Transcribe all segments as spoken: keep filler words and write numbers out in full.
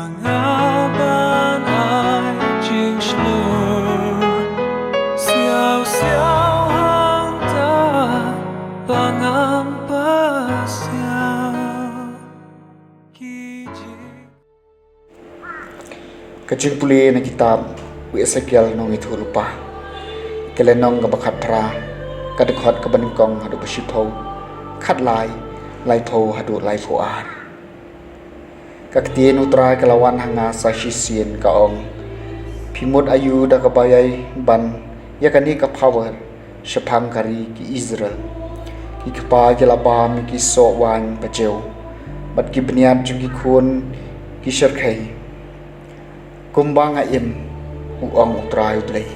Nga ban ai jingshlur siaw siaw hangta ba ngam pasiaw. Ki jing- Ka jingpule na kitab u Esekiel nongïathuhlypa, ka lynnong kaba khatphra, ka dkhot kaba nyngkong haduh ba shiphew, khatlai, laiphew haduh laiphew ar. Ka ktien U Trai ka la wan ha nga sa shisien, ka ong: Phi mut aïu da kaba ïai ban ïa kane ka phawer shaphang ka ri ki Israel? Ki kpa ki la bam ïa ki soh waiñ bajew, bad ki bniat jong ki khun ki shyrkhei. Kumba nga im, u ong U Trai U Blei,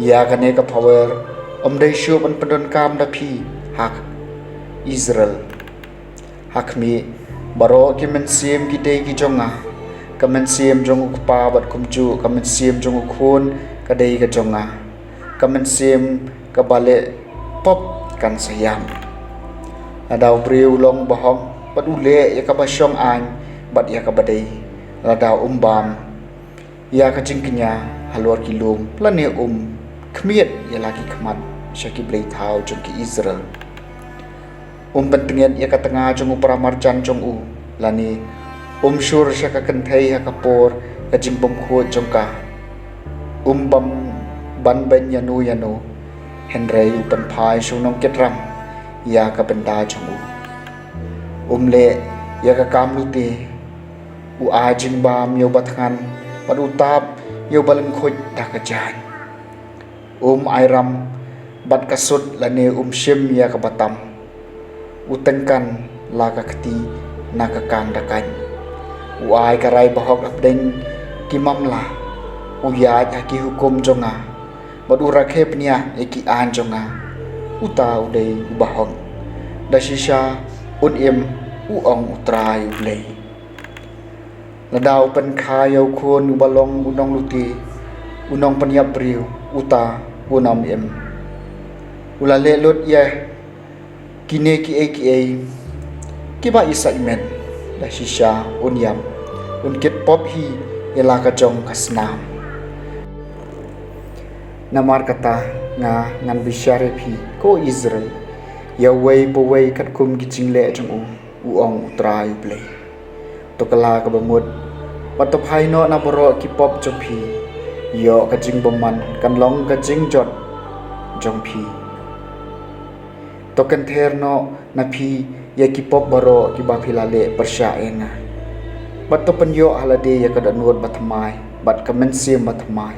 ïa kane ka phawer ym dei shuh ban pyndonkam da phi ha Israel. Ha khmih, baroh ki mynsiem ki dei ki jong nga, ka mynsiem jong u kpa bad kumjuh ka mynsiem jong u khun ka dei ka jong nga, ka mynsiem kaba leh pop kan sa ïam. Lada u briew u long bahok bad u leh ïa kaba shong aiñ bad ïa kaba dei, lada um bam ïa ka jingkñia halor ki lum, lane um khmied ïa la ki khmat sha ki blei thaw jong ki Israel, um pyntnget ïa ka tnga jong u paramarjan jong u, lane um shur sha ka kynthei ha ka por ka jingbymkhuid jong ka, um bam ban beiñ ïano ïano, hynrei u pynphai sha u nongkit ram ïa ka bynta jong u, um leh ïa ka kam lute, u ai jingbam ïa uba thngan bad u tap ïa uba lyngkhuid da ka jaiñ. Um ai ram bad ka sut lane um shim ïa kaba tam. U tyngkan la ka kti na ka kam da kaiñ. U ai ka rai bahok hapdeng ki mamla. U ïaid ha ki hukum jong nga bad u rakhe bniah ïa ki aiñ jong nga. Uta u dei u bahok. Da shisha un im, u ong U Trai U Blei. Lada u pynkha ïa u khun uba long u nonglute, u nongpynïap briew, uta un ym im. U la leh lut ïa kine kiei kiei kiba isaitmet, da shisha un ïap, un kit pop hi ïa la ka jong ka snam. Namar kata nga ngan bishar ïa phi, ko Israel, ïa uwei pa uwei katkum ki jingleh jong u, u ong U Trai U Blei. To kylla kaba mut bad to phai noh na baroh ki pop jong phi. Ïoh ka jingbymman kan long ka jingjot jong phi. To kynther noh na phi ïa ki pop baroh kiba phi la leh pyrshah ïa nga. Bad to pynïoh ha lade ïa ka dohnud bathymmai bad ka mynsiem bathymmai.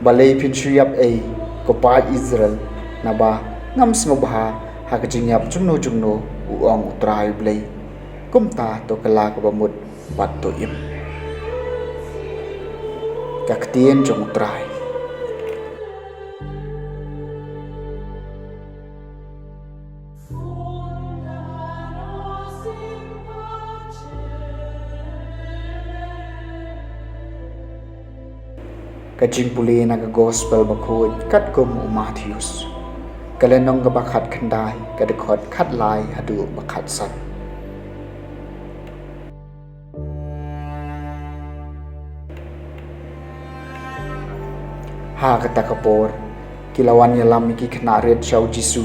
Balei phin shu ïap ei, ko paid Israel? Naba ngam sngewbha ha ka jingïap jongno jongno, u ong U Trai U Blei. Kumta to kylla kaba mut bad to im. Ka ktien jong U Trai. Ka jingpule na ka Gospel Bakhuid katkum u Mathaios. Ka lynnong kaba khatkhyndai, ka dkhot khatlai haduh ba khatsan. Ha kata ka por, ki la wan ïalam ïa ki khynnah rit sha u Jisu,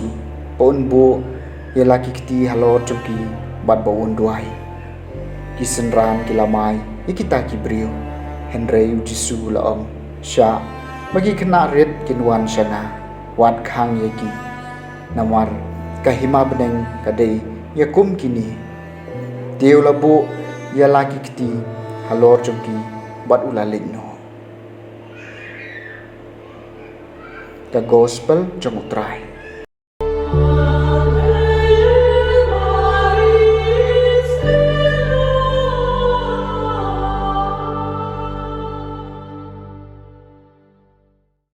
ba un buh ïa la ki kti halor jong ki, bad ba un duwai. Ki synran ki la mai ïa kita ki briew, hynrei u Jisu u la ong: Shah, ba ki khynnah rit kin wan sha nga, wat khang ïa ki. Namar ka hima bneng ka dei ïa kum kine. Te u la buh ïa la ki kti halor jong ki, bad u la leit noh. Ka Gospel jong U Trai.